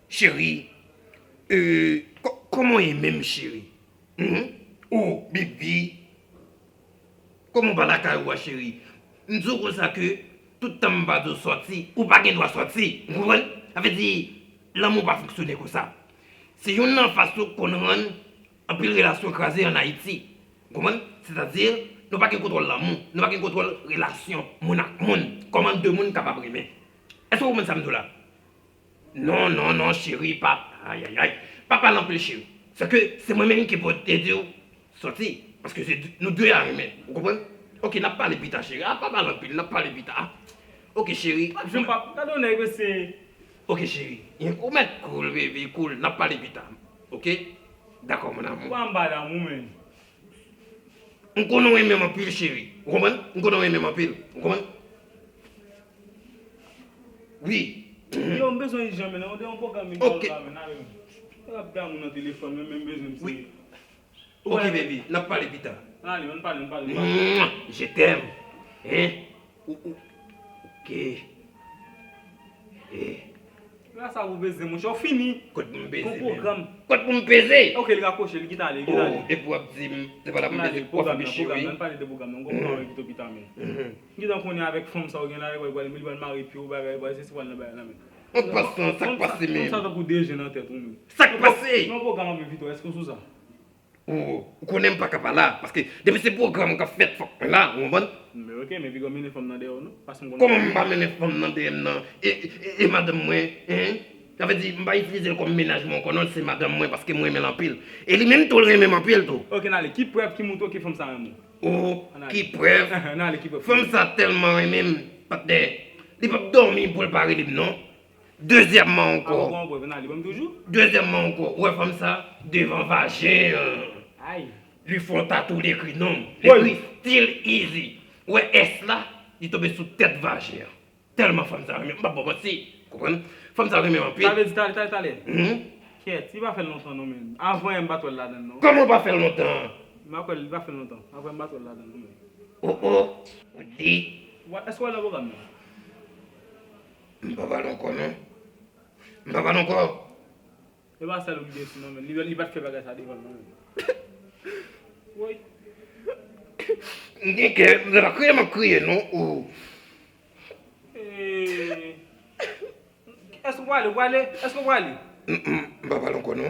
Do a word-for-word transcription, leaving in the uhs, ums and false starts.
Cheri, euh, kò-, kòman w ye menm, cheri? Hmm? Oh, baby. Kòman w pa lakay ou a, cheri? M di w konsa ke tout tan m pa di w sòti, ou pa gen dwa sòti. Ou konprann? Sa vle di, lanmou pa fonksyone konsa. Se youn nan fas yo konn rann anpil relasyon kraze ann Ayiti. Ou konprann? Sètadi, nou pa gen kontwòl lanmou, nou pa gen kontwòl relasyon moun ak moun. Kòman de moun kapab renmen? Èske w konprann sa m di w la? Non, non, non, cheri, pa, ay, ay, ay. Pa pale anpil, cheri. Se ke se mwen menm ki pou te di w sòti. Paske se nou de a renmen. Ou konprann? Ok, n ap pale pita, cheri. A, pa pale anpil, n ap pale pita. A. Ok, cheri. Jean Pap, gade yon nèg, mesye. Ok, cheri. Ou mèt cool, baby, cool. N ap pale pita. Ok? Dakò, mon amour. Ou pa anba damou, men. M konnen w renmen m anpil, cheri. Ou konprann? M konnen w renmen m anpil. Ou konprann? Wi. Yo, m bezwen ijan, men. Yon, yon pwogram vin Ok. Pale la, men. Ale, men. Yo ap damou nan telefòn, men, men m bezwen m Wi. Seye. Ok, baby. N ap pale pita. Ale, ann pale, ann pale, ann pale. Mwa, je t'aime. Hein? Ou, ou. Ok. Eh. La sa ou peze, monchè, ou fini. Kot pou m peze, Gon pwogram. Kot pou m peze? Ok, li rakwoche, li kite ale, li kite ale. Oh, epi w ap di m, se pa la pou m peze, w ap fè m cheri. Pwogram nan, pwogram nan, ann pale de pwogram nan, gon pwogram ki to pita, men. Ki tan konnen avèk fanm sa ou gen la, li pral, li pral mare pye w, bagay, bagay, se si pral nan bagay la, men. An pasan, sa k pase menm? Fanm sa tankou de je nan tèt ou, men. Sa k pase? Non, pwogram ap vin vit, èske w sou sa? Ou, ou konnen m pa ka pa la, paske depi se pwogram k ap fèt, fòk mwen la, ou konprann? Men ok, men piga w mennen fanm nan dèyè w, non? Paske m konnen Kòman m pa mennen fanm nan dèyè m nan? E, e, e madanm mwen, hein? Sa vle di, m pa itilize l kòm mennaj mwen ankò, non, se madanm mwen, paske mwen renmen l anpil. E li menm tou, l renmen m anpil tou. Ok, n ale. Ki prèv ki montre ke fanm sa renmen w? Oh, ki prèv? N ale, ki prèv? Fanm sa tèlman renmen m, patnè. Li p ap dòmi pou l pa rele m, non. Dezyèmman ankò. Ankò yon prèv, n ale, ban m toujou. Dezyèmman ankò, ou wè fanm sa, devan vajen an. Ay. Li fè yon tatou, li ekri non m. Li ekri Still Easy. Ou wè S la, li tonbe sou tèt vajen an. Tèlman fanm sa renmen m, m p ap ba w manti. Konprann? Fanm sa renmen m anpil. Sa vle di talè, talè, talè. Hmm? Kèt, li pa fè l lontan non, men. Avan yè m pa t wè l ladan l non. Kòman w pa fè l lontan? M pa kwè l, li pa fè l lontan. Avan yè m pa t wè l ladan l non, men. Oh, oh. Ou di? Wa-, èske w wè l nan pwogram nan? M pa pale ankò non. M pa pale ankò. E pa sèl ou ki gen sou non, men. Li, li pa t fè bagay sa devan l non, men. Woy. M gen kè, m se pa kriye m ap kriye non. Oh. Eh. Èske w prale? Ou prale? Èske w prale? Mm, mm, m pa pale ankò non.